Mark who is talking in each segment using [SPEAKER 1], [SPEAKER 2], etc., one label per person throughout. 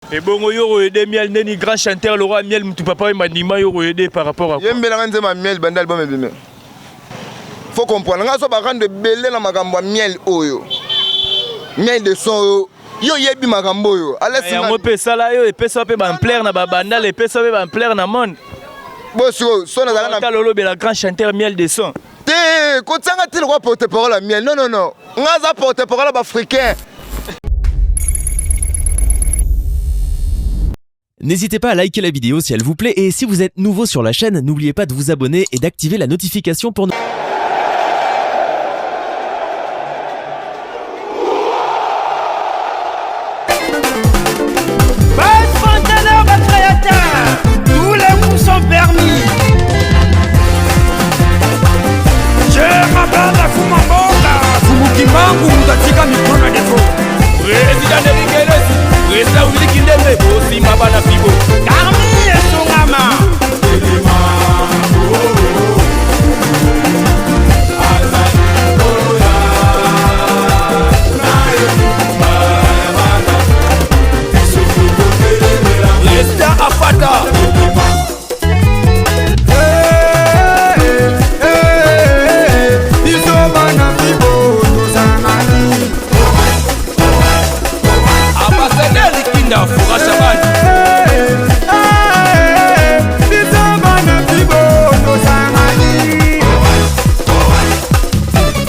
[SPEAKER 1] Ebongo yo oede Miel ndeni grand chanteur le roi Miel mutu papa wemba ndima yo oede par rapport à quoi?
[SPEAKER 2] Yembelanga nzembo ya Miel banda album ebimi. Faut comprendre nga so ba rando ebele na makambo ya Miel oyo. Miel de son oyo yo oyebi makambo oyo.
[SPEAKER 1] Alesi yango mpe esala yo epesa mpe ba ampleur na ba bandal epesa mpe ba ampleur na monde.
[SPEAKER 2] Bo sikoyo so nazala na
[SPEAKER 1] tala olobela grand chanteur Miel de son.
[SPEAKER 2] Te kotianga te lokola porte parole ya Miel. Non non non. Nga aza porte parole ya ba africain.
[SPEAKER 3] N'hésitez pas à liker la vidéo si elle vous plaît et si vous êtes nouveau sur la chaîne, n'oubliez pas de vous abonner et d'activer la notification pour ne...
[SPEAKER 4] Tous les coups sont permis. Je m'appelle la Fumamboka.
[SPEAKER 5] Fumukimbangu mutatika mikro na defo.
[SPEAKER 6] Président Eric Président Willy Kindembe, bosimba bana fibo.
[SPEAKER 4] Carmi esongama.
[SPEAKER 6] Président Afata. Ambassadeur Likinda Fura Shaban.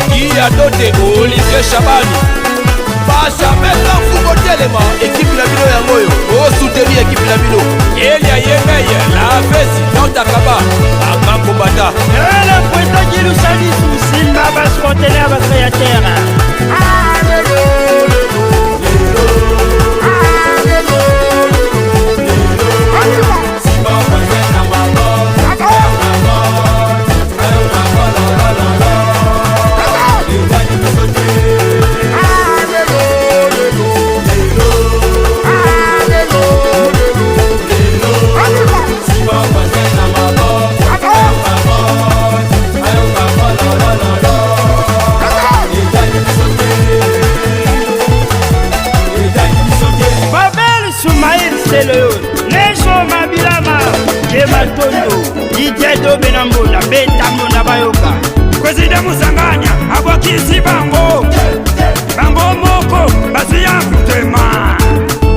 [SPEAKER 6] Guy Adote Olivier Shabani. Benjamin Kamfu kotelema ekipe na bino yango oyo osoutenir ekipe na bino Elia Yemeye la vesi Dantakaba Akambo Bata.
[SPEAKER 4] Le président Guilou Salissou, Simba Basse Conteneur, Créateur. Babel Soumaïl Selo, Neso Mabilama, Jematondo, Didier Dobe na Mbonda, Beta Mbonda Bayoka.
[SPEAKER 5] Président Musanganya abwakisi bango bango moko bazwi ya motema.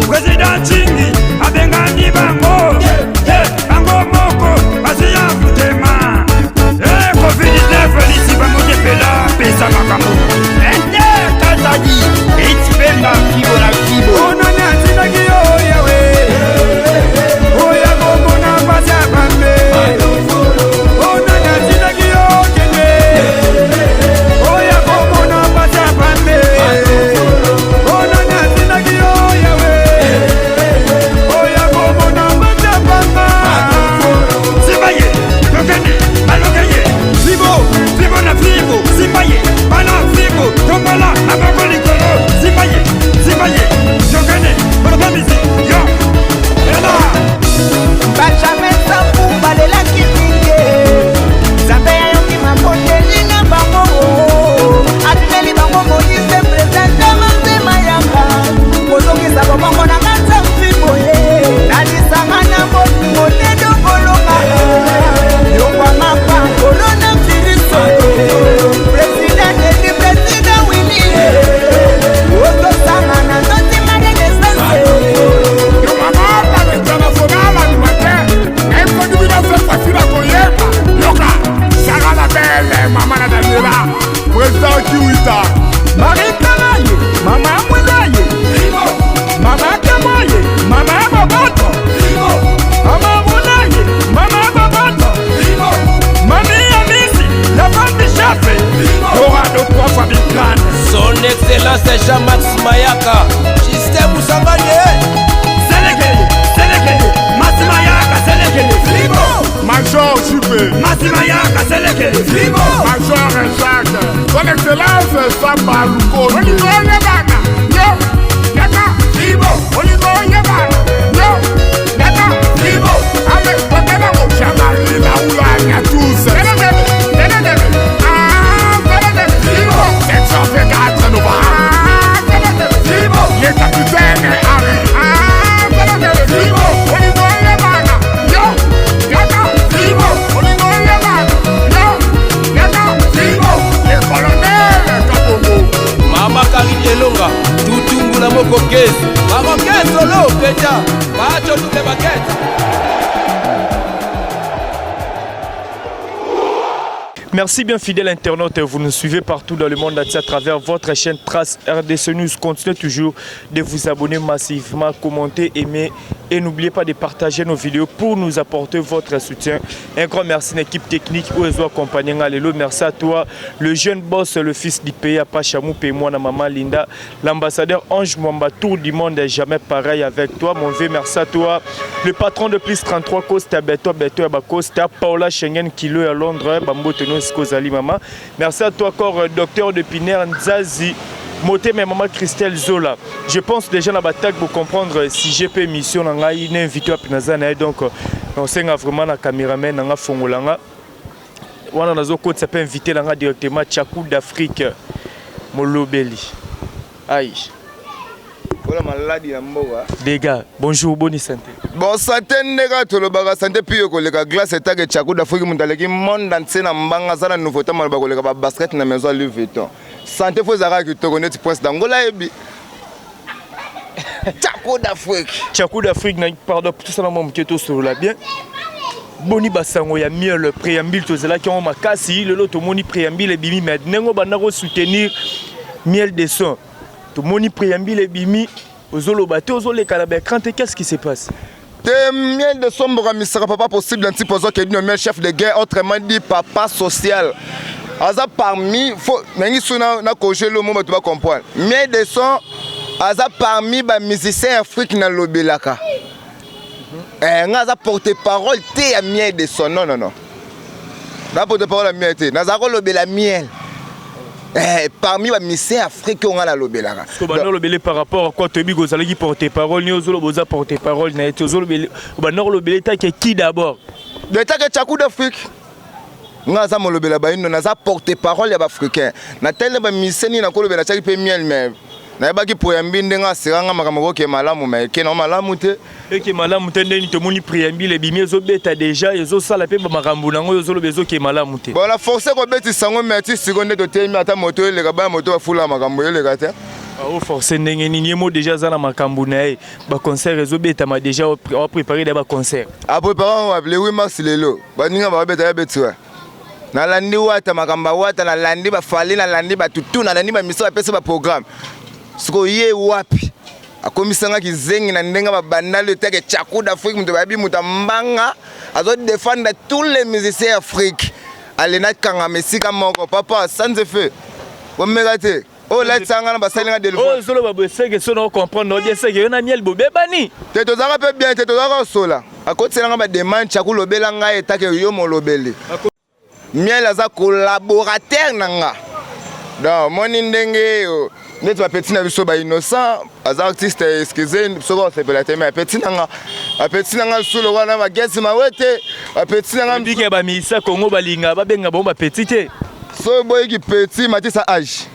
[SPEAKER 5] Président Chingi abengani bango bango moko bazwi ya motema. Eh, Covid-19 lisiba motepela pesa makambo.
[SPEAKER 4] Inter Kazadi, Ritz Pemba, Fibo na Fibo.
[SPEAKER 5] Onani atindaki yo yawe oya komona pasi ya pambe. Onani atindaki yo kende oya komona pasi ya pambe. Onani atindaki yo yawe oya komona pasi ya pamba. Simba ye tokende baloke ye fibo fibo na fibo simba ye bana fibo tombola maboko likolo simba ye simba ye tokende baloka misi yo ela.
[SPEAKER 7] Benjamin Sambu balelaki mingi, Nzambe ayoki mabondeli na bango, atineli bango Moïse président Mazema yanga kozongisa bomongo na kati ya mfibo ye nalisanga na bolingo te tokolonga yokwama pa corona virus. Président Denis, président Willy, otosangana totima renaissance.
[SPEAKER 5] Mama international animateur nayebi bino fe facile akoyeba yoka Sara la belle mama na Daniela
[SPEAKER 2] Président Kiwita
[SPEAKER 5] Marie Kalaye mama Mwilaye mama Kamaye mama Boboto mama Mulaye mama Boboto Mami Amisi la femme du chef Dorado 3 fois Big
[SPEAKER 6] Son Excellence Jean-Max Mayaka Justin Moussangane.
[SPEAKER 5] Selekele Selekele Masima Yaka Selekele
[SPEAKER 8] Major Jupe
[SPEAKER 5] Masima Yaka Selekele
[SPEAKER 8] Major Jacques Son Excellence Samba Lukondo Olingo Yebana Yo Yaka Olingo Yebana Yo Yaka Avec Totena Jean-Marie Laoula Niatous Télédémi Télédémi Ah Télédémi 724 novembre Ah Télédémi Les
[SPEAKER 6] Beta, Pacho double baguette.
[SPEAKER 1] Merci bien fidèle internaute, vous nous suivez partout dans le monde entier à travers votre chaîne Trace RDC News. Continuez toujours de vous abonner massivement, commenter, aimer et n'oubliez pas de partager nos vidéos pour nous apporter votre soutien. Un grand merci à l'équipe technique oyo accompagné lelo. Merci à toi, le jeune boss, le fils du pays, Pachamou, moi na maman Linda, l'ambassadeur Ange Mwamba, tour du monde est jamais pareil avec toi. Mon vieux, merci à toi. Le patron de plus 33 Costa Beto Beto Costa, Paola Schengen Kilo à Londres, Bambo Tonos Kozali Mama. Merci à toi encore, docteur de Piner Nzazi. Moté mais maman Christelle Zola. Je pense déjà na bataille pour comprendre si GP mission na ngai na invité wapi naza na ye. Donc on senga vraiment na cameraman na nga fongolanga wana nazokotisa mpe invité na nga directement, Tchakou d'Afrique Molobeli. Aïe.
[SPEAKER 2] Mpona maladi na mboka.
[SPEAKER 1] Dégâts. Bonjour, bonne santé.
[SPEAKER 2] Bon santé, ndenge tolobaka, santé pio koleka glace. Etake Tchakou d'Afrique, moto aleki monde entier na mbanga, aza na nouveauté, maloba koleka babasket na maison ya Louis Vuitton. Santé fo ezalaka kitoko neti Prince d'Angola ayebi Tchakou d'Afrique.
[SPEAKER 1] Tchakou d'Afrique, pardon, tout ça na mwa moke tosolola bien. Boni basango ya miel? Préambule tozalaki yango makasi, lelo tomoni préambule ebimi, mais ndenge obanda kosoutenir Miel de Son, tomoni préambule ebimi, ozoloba te, ozoleka na baécran te. Qu'est-ce qui se passe?
[SPEAKER 2] Te, Miel de Son, mboka misaka, papa possible, antipoison kedino miel, chef de guerre, autrement dit papa social, aza parmi fo nangi so na kogelo mo bato bacomprendre. Miel de Son aza parmi bamusicien Afrique nalobelaka. Nga aza porte parole te ya Miel de Son, non, non, non, na porte parole ya Miel te, naza kolobela Miel parmi bamusicien Afrique oyo nga nalobelaka.
[SPEAKER 1] Banda olobele par rapport à quoi? Toyebi kozalaki porte parole ni ozoloba oza porte parole na ye te. Obanda kolobele take qui d'abord?
[SPEAKER 2] Etake Tchakou d'Afrique, nga aza molobela bayindo, naza porte parole ya baafricain. Natali bamusicien nini nakolobela, atiaki mpe Miel, mais nayebaki poyambi ndenge aseranga makambo koke malamu, mais eke nango malamu te.
[SPEAKER 1] Eke malamu te ndeni? Tomoni préambule ebimi, ezobeta déjà, ezosala mpe bamakambo nango, oyo ozoloba ezoke malamu te.
[SPEAKER 2] Bon, na force kobetisa yango, mais ti sikoyo nde toteyemi, ata moto eleka, baya moto bafula makambo eleka te.
[SPEAKER 1] Aoforce ndenge nini? Ye mo déjà aza na makambo na ye, baconcert ezobetama déjà, aprépare da baconcert.
[SPEAKER 2] Aprépare wapi? Le 8 mars lelo baninga babeta, ya beti wa nalandi wata makambo ya wata, nalandi bafali, nalandi batutu, nalandi bamisa, bapesi baprogramme. Sikoyo ye wapi? Akomisanga kizengi na ndenge babandali etake Tchakou d'Afrique, moto bayebi, moto ambanga, azodefendre tous les musiciens Afrique. Ale nakangama esika moko, papa, sans effet, bomeka te oyo latisanga na basalinga.
[SPEAKER 1] Oyo ozoloba boye, seke so na ocomprendre odie, seke yo na Miel bobebani.
[SPEAKER 2] Te, tozalaka mpe bien te, tozalaka kosola, akotiselanga bademande. Tchakou, lobela ngai etake yo molobeli. Miel aza collaborateur na nga, donc moni ndenge neti bapeti na biso bainnocent, aza artiste, excuse soki osepela te, mais apeti na nga, apeti na nga sulo wana bagesi mawe te, apeti na nga.
[SPEAKER 1] Bike bamisa Kongo balinga babenga bango bapeti te.
[SPEAKER 2] So boyiki petit matisa age.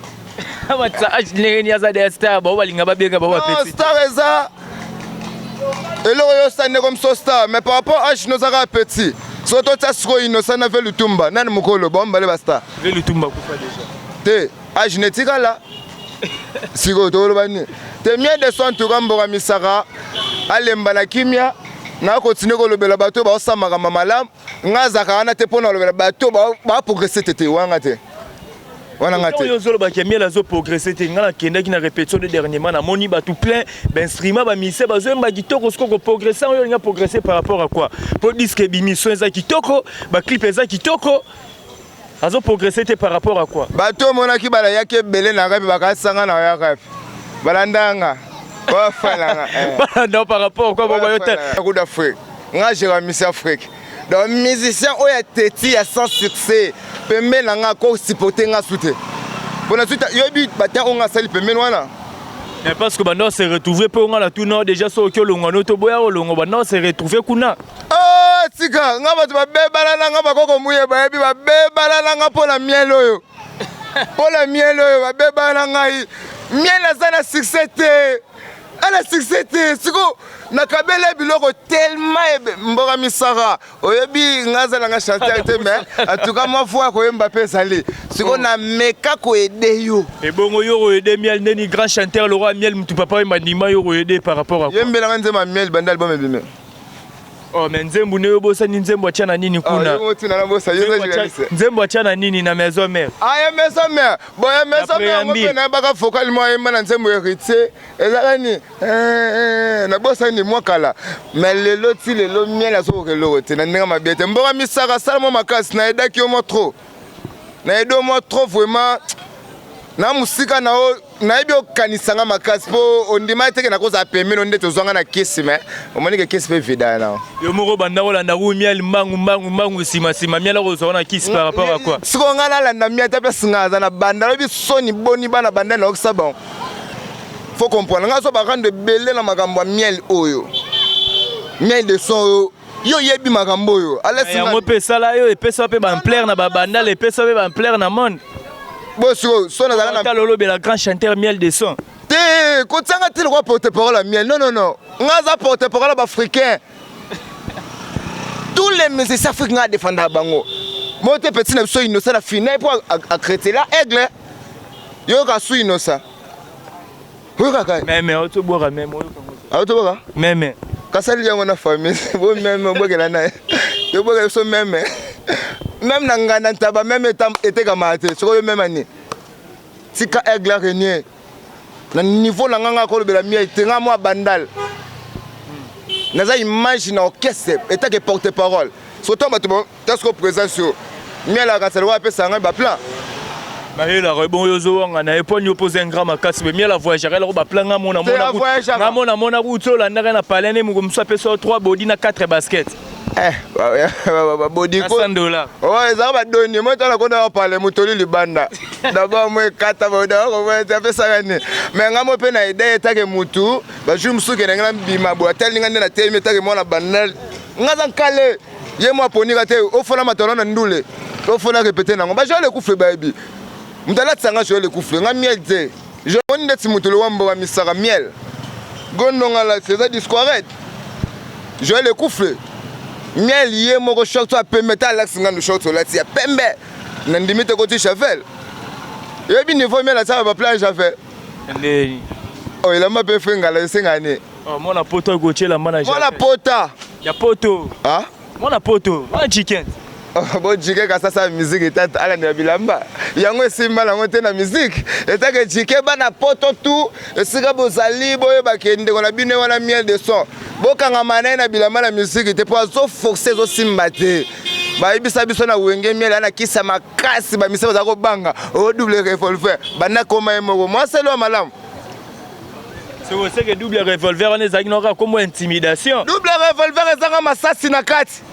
[SPEAKER 1] Matisa age ndenge nini? Aza de star, bango balinga babenga bango bapeti.
[SPEAKER 2] Star eza eloko oyo osala ndeko moso star, mais par rapport age nozaka petit. So totia sikoyo Innocent na ve Lutumba, nani mokolo? Bango mibale bastar.
[SPEAKER 1] Ve Lutumba kufa déjà.
[SPEAKER 2] Te, age netikala sikoyo tokoloba nini te? Miel de Son tuka mboka misaka, alemba na kimia. Nakotinue kolobela bato oyo baosala makambo malamu. Nga azalaka wana te mpo na kolobela bato baprogresse te, te wanga te, wana nga te.
[SPEAKER 1] Oyo ozolobaki Miel azoprogresse te, nga nakendaki na répétition de dernièrement, namoni bato plein bainstrument, bamusicien bazoyemba kitoko. Siko koprogresse oyo olinga progresser par rapport à quoi? Mpo disque ebimi, son eza kitoko, baclip eza kitoko, azoprogresse te par rapport à quoi?
[SPEAKER 2] Bato omonaki balayaki ebele na rep, bakasanga na oya rep, balandanga, bafalanga.
[SPEAKER 1] Balanda par rapport quoi? Bobayo te.
[SPEAKER 2] Coup d'Afrique, nga gérant Miss Afrique, donc musicien oyo ateti ya sans succès pembeni na nga akosupporte nga su te mpona suite. Yoyebi batin oyo nga asali pembeni wana.
[SPEAKER 1] Mais parce que banda se retrouver mpe onga na tuna déjà, soki olongwa no toboya olongwa, banda se retrouver kuna.
[SPEAKER 2] Oh, tika nga, bato babebana na nga, bakoko muye bayebi, babebana na nga mpo na Miel oyo, mpo na Miel oyo babebana na ngai. Miel aza na succès te. Ala succès te siko nakabela biloko tellement mboka misaka. Oyebi nga aza nanga chanteur te, mais en tout cas mwa voix koyemba mpe ezali. Siko nameka koaider yo.
[SPEAKER 1] Ebongo yo koaider Miel ndeni, grand chanteur le roi Miel, mutu papa oyemba, ndima yo koaider par rapport à quoi?
[SPEAKER 2] Yembelanga nzembo ya Miel banda album ebimi.
[SPEAKER 1] Oh, mais nzembo ne yo bosani nzembo atya na nini kuna?
[SPEAKER 2] Otina na bosa yo journaliste.
[SPEAKER 1] Nzembo atya na nini na Maison Mère?
[SPEAKER 2] Ah, ya Maison Mère. Bon, ya Maison Mère yango mpe nayebaka vocal mo ayemba na nzembo Héritier, ezalaka nini, nabosani mwa kala. Mais lelo ti lelo Miel azokoka eloko te na ndenge mabe te. Mboka misaka, sala mwa makasi. Nayedaki yo mwa trop, nayedi yo mwa trop vraiment na mosika na yo. Nayebi okanisanga makasi mpo ondima teke nakozala pembeni nde tozwanga na kisi, mais omoni ke kisi mpe vidaya na
[SPEAKER 1] yo moko. Banda kolanda ku Miel mbangu mbangu mbangu, nsima nsima Miel akozwa na kisi par rapport à quoi?
[SPEAKER 2] Sikoyo ngai nalanda Miel te. Place ngai aza na banda, alobi soni boni bana banda naokisa bango. Faut comprendre, ngai azo barando ebele na makambo ya Miel oyo, Miel de Son oyo. Yo oyebi makambo oyo.
[SPEAKER 1] Yango mpe esala yo, epesa mpe baampleur na babandala, epesa mpe baampleur na monde.
[SPEAKER 2] Bo sikoyo so nazalaka
[SPEAKER 1] na olobela grand chanteur Miel de Son.
[SPEAKER 2] Te, kotianga te lokwa porte parole ya Miel. Non, non, non, nga aza porte parole ya baafricain, tous les musiciens afrique nga adefendaka bango. Mo te, petit na biso Innocent na fina mpo akretela Aigle. Yoyoka su Innocent, oyokaka.
[SPEAKER 1] Meme otobwaka meme.
[SPEAKER 2] Otobwaka.
[SPEAKER 1] Meme.
[SPEAKER 2] Kasali yango na famille bo meme obwakela na ye, tobwakela biso meme. Meme na nganda ntaba meme etekamaka te. Soki oyo meme ani tika Aigle arenie na niveau na nga, nga kolobela Miel te. Nga mwa Bandal naza image na orchestre etake porte parole. So ntango bato tasiko présence oyo Miel akasala oyo apesa ngai baplan.
[SPEAKER 1] Bayelaka ebongo yo ozowanga na ye mpo yo mpoza un grand makasi. Be Miel avoyageaka elako baplan. Nga mona nga mona mona kuti olandaka na palais nde moko mosusu apesa yo 3 body na 4 basket.
[SPEAKER 2] Babodi.
[SPEAKER 1] Na 100 $.
[SPEAKER 2] Ezaka badoni mo tala kona bapale motoli libanda d'abord mo ekata apesaka nini. Mais nga mo mpe na ede etake mutu bajour mosusu kende nga bima boye, atali nga nde na telemi etake mwana Bandal. Nga aza nkale, ye mo aponika te. Ofona matolo na ndule, ofona répété nango bajoel ekufe. Bayebi moto alatisanga Joel ekufle nga Miel te. Oni ndeti moto lowa mboka misaka Miel gondonga alakisa eza disquaret Joel ekufle. Miel ye moko short ya pembe ta alakisi ngando, short olati ya pembe na ndimi te koti Javel. Oyebi niveau Miel asala baplan Javel?
[SPEAKER 1] Ndeni?
[SPEAKER 2] Oh, elamba mpe fe ngala esengani.
[SPEAKER 1] Mwana poto akotiela mwana.
[SPEAKER 2] Mwana pota.
[SPEAKER 1] Ya poto.
[SPEAKER 2] Ah?
[SPEAKER 1] Mwana poto, mwana chicken.
[SPEAKER 2] Bo jike kasasa musique tata alandela bilamba yango esimba nango te na musique etake jike. Bana poto tu esika bozali, boyebake ndeko na bino wana Miel de Son, bokangama na ye na bilamba na musique te mpo azoforce, ezosimba te. Bayebisa biso na Wenge Miel ana kisa makasi, bamisa baza kobanga o Double Revolver banda koma ye moko mwaselo ya malamu.
[SPEAKER 1] Soki oseke Double Revolver wana ezalaki noka kombo intimidation.
[SPEAKER 2] Double Revolver ezanga masasi na kati.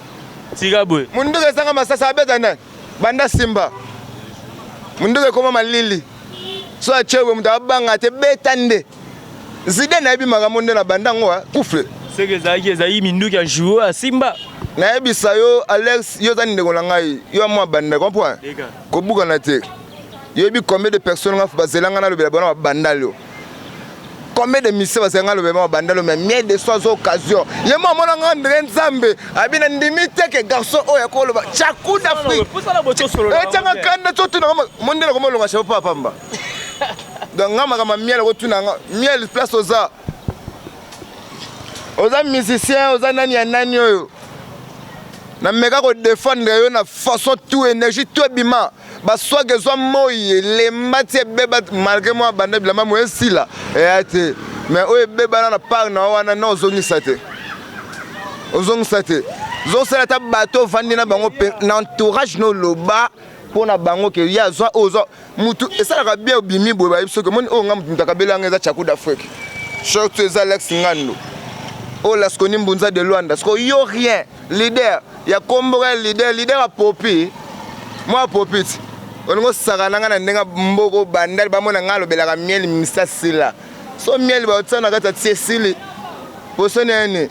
[SPEAKER 1] Tika boye.
[SPEAKER 2] Munduku ezanga masasi, abeta nani? Banda simba munduku ekoma malili, so atie boye moto abanga te, beta nde zide. Nayebi makambo nde na banda yango kufle.
[SPEAKER 1] Seke ezalaki minduki ya jour asimba.
[SPEAKER 2] Nayebisa yo Alex, yo oza ndeko na ngai, yo mwa banda comprend kobukana te. Yoyebi combien de personnes nga bazelanga nalobela bona babandal? Yo combien de musiciens bazelanga nalobela bona babandal? Mais Miel de Son aza occasion. Ye mo amona nga ndenge Nzambe abi na ndimi te ke garçon oyo akoloba Tchaku d'Afrique etianga kanda totuna mondele komolonga chapeau pa pamba. Donc nga makambo ya Miel okotuna nga Miel place oza, oza musicien, oza nani ya nani oyo nameka kodefendre yo na façon tout, énergie tout ebima, baswage ezwa moi elemba ti ebeba. Malgré mwa banda bilamba mo esila eya te, mais oyo ebebana na part na wana na ozongisa te, ozongisa te. Zosala ata bato ovandi na bango na entourage no, oloba mpo na bango ke ye azwa oyo ozwa mutu esalaka bien. Obimi boye, bayebi soki omoni oyo nga mutu akabela yanga eza Tchaku d'Afrique, short eza Alex Ngando oyo Lasconi Mbunza de Luanda. Siko yo rien, leader ya kombo ya leader, leader ya popi, mwa popi ti olingi osaka na ngai na ndenge mboko Bandali bamona ngai alobelaka Miel misa sila. So Miel baotia na kati ya ti esili posoni yani.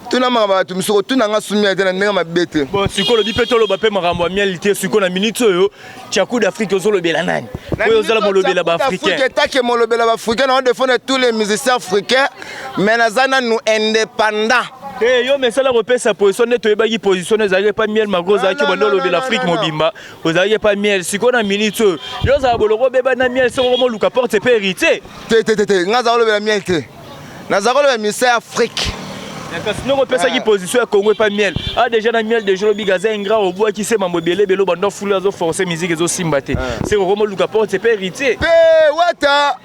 [SPEAKER 2] Tuna makambo ya bato mosusu, kotuna nga sumi te na ndenge mabe te.
[SPEAKER 1] Bon, sikoyo olobi mpe toloba mpe makambo ya miel te. Sikoyo na minute oyo, Tchakou d'Afrique, ozolobela nani? Oyo ozala molobela baafricain.
[SPEAKER 2] Etake molobela baafricain, na défendre tous les musiciens africains, mais naza nanu indépendant.
[SPEAKER 1] Te, yo mesala kopesa position nde toyebaki position ezalaki epa Miel Mago, ozalaki banda olobela Afrique mobimba, ozalaki epa Miel. Sikoyo na minute oyo, yo ozala boloko obeba na Miel, soko komoluka porte mpe héritier.
[SPEAKER 2] Te, te, te, te, nga aza kolobela Miel te, naza kolobela musicien ya Afrique.
[SPEAKER 1] Kasi ndenge opesaki position ya Congo epa Miel, a déjà na Miel déjà olobi gaza ingrat, obwaki se mambo ebele ebele, obanda fulu azoforce musique ezosimba te, se kokomoluka porte mpe héritier.
[SPEAKER 2] Mpe Wata,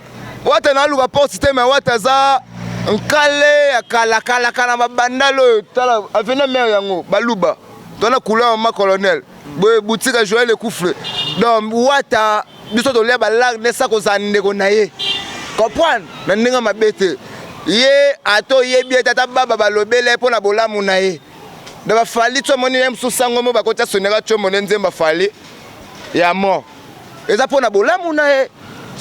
[SPEAKER 2] Wata naluka porte te, mais Wata aza nkale ya kalakalaka na babandala oyo. Tala avenue mare yango, baluba tona couleur mama colonel boye, boutique ya Joel Ekufle. Donc Wata, biso tolia balare nde sa kozala ndeko na ye, comprendre na ndenge mabe te. Ye ata oyebi ete ata baba balobele mpo na bolamu na ye na bafali ti omoni ye mosusu sango mo bakotia sonera tiomo nde nzembo afali ya mort eza mpo na bolamu na ye.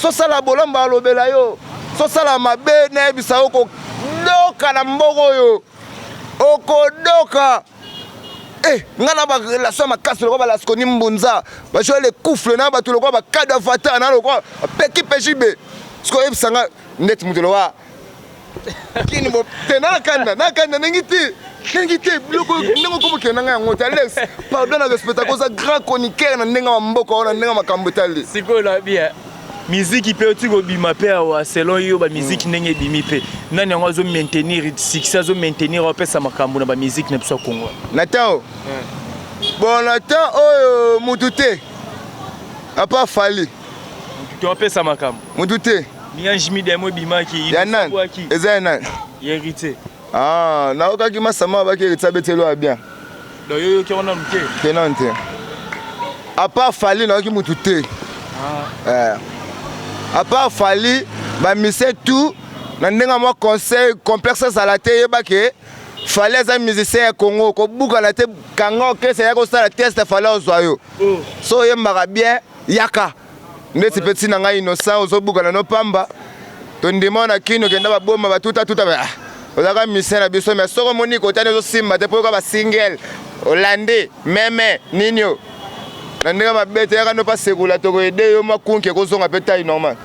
[SPEAKER 2] Sosala bolamu, balobela yo. Sosala mabe, nayebisa yo, kodoka na mboka oyo, okodoka. Eh, nga na barelation makasi lokola balaskoni mbunza, bajoel ekufle na bato lokola bakado avatar na lokola peki pgb. Soki oyebisa nga ndeti moto lokola kini bo te, nakanda, nakanda ndenge te, ndenge te, biloko ndenge okomokende na ngai yango te. Alex, pardon, na respectaka, oza grand chroniqueur na ndenge ya mboka oyo, na ndenge ya makambo etali.
[SPEAKER 1] Sikoyo na bien miziki mpe oti kobima mpe awa, selon yo bamiziki ndenge ebimi mpe nani yango azo maintenir succès, azo maintenir, apesa makambo na bamiziki na biso ya Congo?
[SPEAKER 2] Na temps bon, na temps oyo mutu te apa Fali.
[SPEAKER 1] Mutu te apesa makambo.
[SPEAKER 2] Mutu te.
[SPEAKER 1] Miange Midemo ebimaki.
[SPEAKER 2] Ya nani? Eza ya nani?
[SPEAKER 1] Héritier.
[SPEAKER 2] Ah, naokaki masama abaki Héritier abetelo ya bien.
[SPEAKER 1] Donc yo yoki yango nanu te?
[SPEAKER 2] Te, nanu te. À part Fali, nayoki mutu te. Ah. Eh. À part Fali, bamusicien tout na ndenge mwa conseil complexe ezala te. Yeba ke Fali aza musicien ya Congo, kobukana te, kanga orchestre ya kosala test, Fali ozwa yo. Oh. So oyembaka bien, yaka ndeti mpe ntina ngai innocent ozobukana no pamba, tondima na kino kenda baboma batutatuta, ah, ozalaka musicien na biso. Mais soki omoni kotani ezosimba te, mpo yoka basingle olandi meme nini o na ndenge mabe te, yaka no mpa sekula, tokoyede yo mwa kunki ekozonga mpe taille normal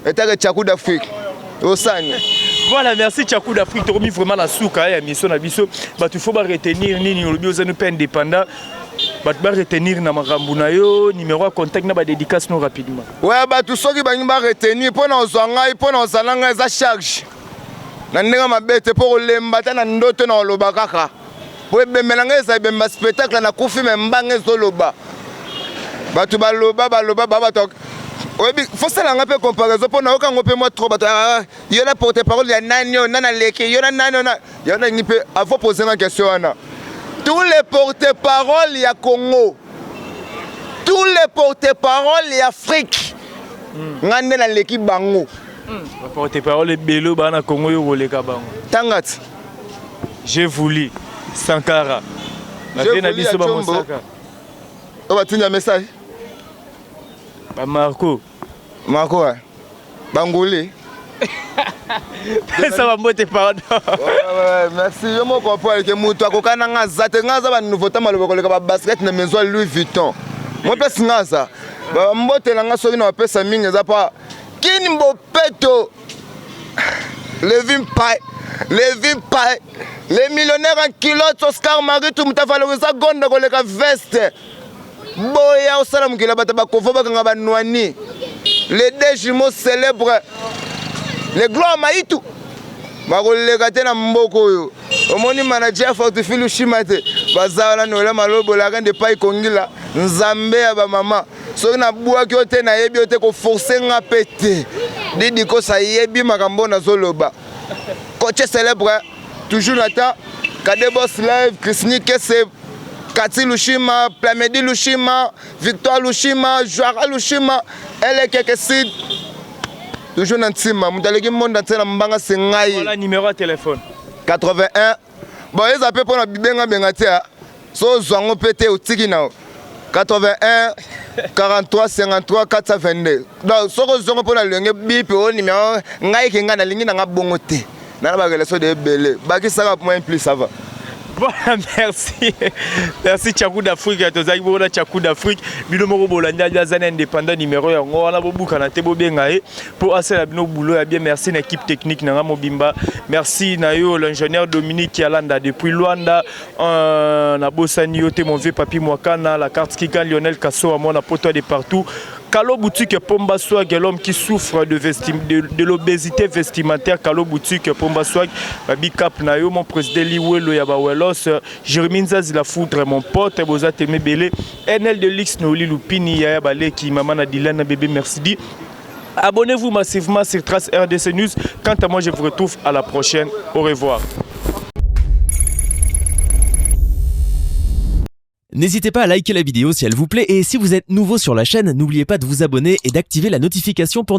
[SPEAKER 2] etake Tchakou d'Afrique osani.
[SPEAKER 1] Voilà, merci Tchakou d'Afrique. Tokomi vraiment na suka ya mission na biso. Bato faut ba retenir nini? Olobi oza mpe indépendant. Bato ba retenir na makambo na yo, numéro ya contact na ba dédicace no rapidement.
[SPEAKER 2] Ouais, bato soki balingi ba retenir mpo na ozwa ngai, mpo na ozala ngai, eza charge na ndenge mabe te, mpo kolemba ata na ndoto na koloba kaka po ebembe na ngai eza ebembe ya spectacle. Nakufi me mbanga ezoloba, bato baloba, baloba ba bato oyebi fosala nga mpe comparaison mpo nayoka yango mpe mwa trop. Bato, ah, yo na porte parole ya nani oyo, nani aleki yo na nani oyo yo nalingi mpe avant pose nga question wana. Tous les porte parole ya Congo, tous les porte parole ya Afrique, nga nde naleki bango.
[SPEAKER 1] Porte parole ebele oyo baa na Congo, yo koleka bango?
[SPEAKER 2] Tanga ti.
[SPEAKER 1] J'ai voulu Sankara bavie na biso bamosaka.
[SPEAKER 2] Oyo batinda message.
[SPEAKER 1] Bamarco.
[SPEAKER 2] Marco bangoli.
[SPEAKER 1] Pesa bambote, pardon.
[SPEAKER 2] Merci. Yo moko comprendre ke moto akoka na nga aza te. Nga aza banouveauté, maloba koleka babasket na maison ya Louis Vuitton. Mo mpesi nga aza bambote na nga, soki na bapesa mingi eza pa kini bopeto. Levi Mpai, Levi Mpai, les millionnaires en culotte, Oscar Maritu, moto avalorisa gonda koleka veste. Boya osala mokili ya bato bakovo bakanga banwani. Les deux jumeaux célèbres, les gloire Maïtou, bakoleka te na mboka oyo. Omoni manager Fortifi Lushima te, baza wana Noela Malobo, la reine de Pai Kongila, Nzambe ya bamama. Soki nabwaki yo te, nayebi yo te, koforce nga mpe te. Didi Kosa ayebi makambo oyo nazoloba. Coach célèbre, toujours na temps, Kadebos Live, Christini Kese, Kati Lushima, Plamedi Lushima, Victoire Lushima, Joara Lushima, Elekeke Sid. Toujours na ntima, moto aleki monde entier na mbanga se ngai.
[SPEAKER 1] Voilà numéro ya téléphone.
[SPEAKER 2] 81. Bon, eza mpe mpona bibengabenga te, so ozwa yango mpe te, otiki na yo 81 43 53 422. Donc soki ozongo mpo na lolenge bipe o numéro ngai ke ngai nalingi na nga bongo te, nana barelation de ebele bakisaka moyen plus, ça va.
[SPEAKER 1] Voilà, merci. Merci Tchakou d'Afrique, tozalaki bongo na Tchakou d'Afrique. Bino moko bolandi ali aza na indépendant numéro yango wana bobukana te bobenga ye mpo asala bino boulot ya bien. Merci na équipe technique na nga mobimba. Merci na yo l'ingénieur Dominique Yalanda depuis Luanda. Nabosani yo te mon vieux Papi Mwakana, la carte Kikan Lionel Kasso mwana poto de partout. Kalo Boutique Pomba Swag, l'homme qui souffre de l'obésité vestimentaire. Kalo Boutique Pomba Swag, Babi Cap Nayo, mon président Liwelo Yabawelos, Jérémy Nzazi la foudre, mon pote, Boza Teme Bele, NL de Lix, Nooli Lupini, Yaya Baleki, Maman Adilana, bébé merci. Abonnez-vous massivement sur Trace RDC News. Quant à moi, je vous retrouve à la prochaine. Au revoir.
[SPEAKER 3] N'hésitez pas à liker la vidéo si elle vous plaît et si vous êtes nouveau sur la chaîne, n'oubliez pas de vous abonner et d'activer la notification pour